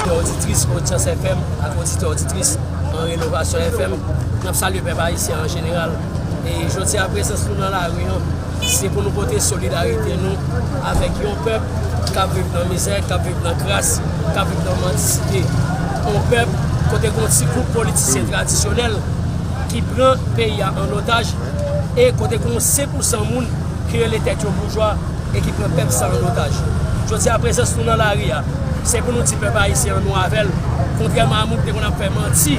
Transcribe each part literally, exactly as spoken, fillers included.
Oditris, odyans F M ak oditè, oditris an Renovasyon F M, n ap salye pèp ayisyen an jeneral. E jodi a, prezans nou nan lari an, se pou nou pote solidarite nou avèk yon pèp k ap viv nan mizè, k ap viv nan kras, k ap viv nan mandisite. Yon pèp kote gen yon ti gwoup politisyen tradisyonèl ki pran peyi a an otaj e kote gen yon senk pou san moun ki rele tèt yo boujwa e ki pran pèp sa an otaj. Jodi a, prezans nou nan lari a, se pou nou di pèp ayisyen an nou avè l, kontrèman a moun ki te konn ap fè manti,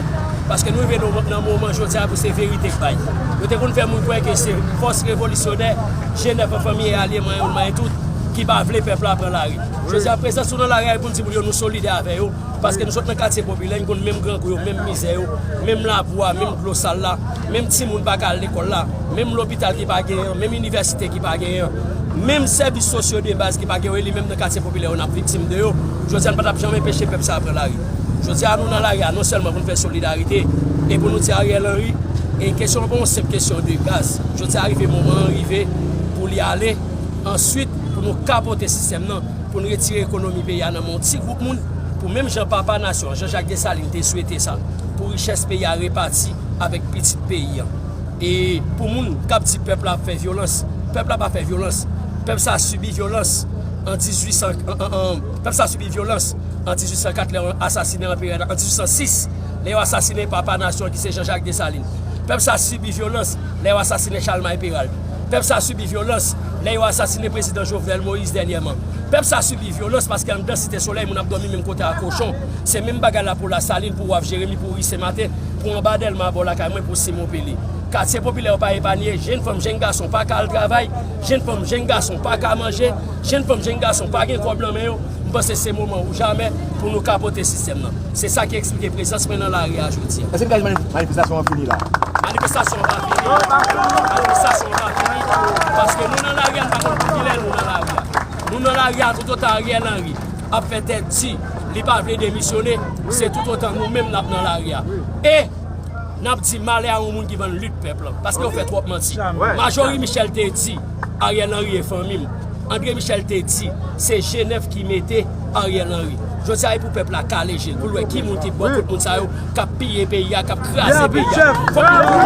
paske nou rive nan, nan moman jodi a pou se verite k bay. Yo te konn fè moun kwè ke se fòs revolisyonè, G nèf an fanmi e alye, manyen youn, manyen tout, ki pa vle pèp la pran lari. Jodi a, prezans nou nan lari a, e pou n di moun yo nou solidè avè yo, paske nou sot nan katye popilè, n konn menm grangou yo, menm mizè yo, menm labou a, menm dlo sal la, menm timoun pa ka al lekòl la, menm lopital ki pa genyen, menm inivèsite ki pa genyen, menm sèvis sosyo de baz ki pa genyen, e li menm nan katye popilè yo n ap viktim de yo. Jodi a, n pa t ap janm enpeche pèp sa a pran lari. Jodi a, nou nan lari a, non sèlman pou n fè solidarite, e pou nou di Ariel Henry, e kesyon an pa yon senp kesyon de gaz. Jodi a rive, moman an rive pou li ale. Answit, pou nou kapote sistèm nan, pou n retire ekonomi peyi a nan men yon ti gwoup moun, pou menm jan papa nasyon an, Jean Jacques Dessalines, te swete sa, pou richès peyi a repati avèk pitit peyi an. E pou moun k ap di pèp la ap fè vyolans, pèp la pa fè vyolans. Pèp sa a sibi vyolans an dizuit san, an, an, an, pèp sa a sibi vyolans an dizuit san kat, lè yo asasinen anperè, an dizuit san sis, lè yo asasinen papa nasyon an ki se Jean Jacques Dessalines. Pèp sa a sibi vyolans lè yo asasinen Charlemagne Péralte. Pèp sa a sibi vyolans lè yo asasinen prezidan Jovenel Moïse dènyèman. Pèp sa a sibi vyolans paske anndan Site Solèy, moun ap dòmi menm kote a kochon. Se menm bagay la pou Lasalin, pou Waf Jeremi, pou Ri Sen Maten, pou anba Dèlma bò lakay mwen, pou Simon Pele. Katye popilè yo pa epanye, jenn fanm, jenn gason pa ka al travay, jenn fanm, jenn gason pa ka manje, jenn fanm, jenn gason pa gen kòb nan men yo. M panse se moman ou jamè pou nou kapote sistèm nan. Se sa ki eksplike prezans mwen nan lari a jodi a. Èske n ka di manif-, manifestasyon an fini la? Manifestasyon an pa fini. Manifestasyon an pa fini. Paske nou nan lari a, n pa konn pou kilè nou nan lari a. Nou nan lari a toutotan Ariel Henry ap fè tèt di, li pa vle demisyone, se toutotan nou menm n ap nan lari a. E n ap di malè a yon moun ki vann lit pèp la, paske yo fè twòp manti. Majorie Michel te di, Ariel Henry e fanmi m. André Michel te di, se G nèf ki mete Ariel Henry. Jodi a, e pou pèp la kale je l, pou l wè ki moun ki bò kot moun sa yo, k ap piye peyi a, k ap kraze peyi a. Fòk nou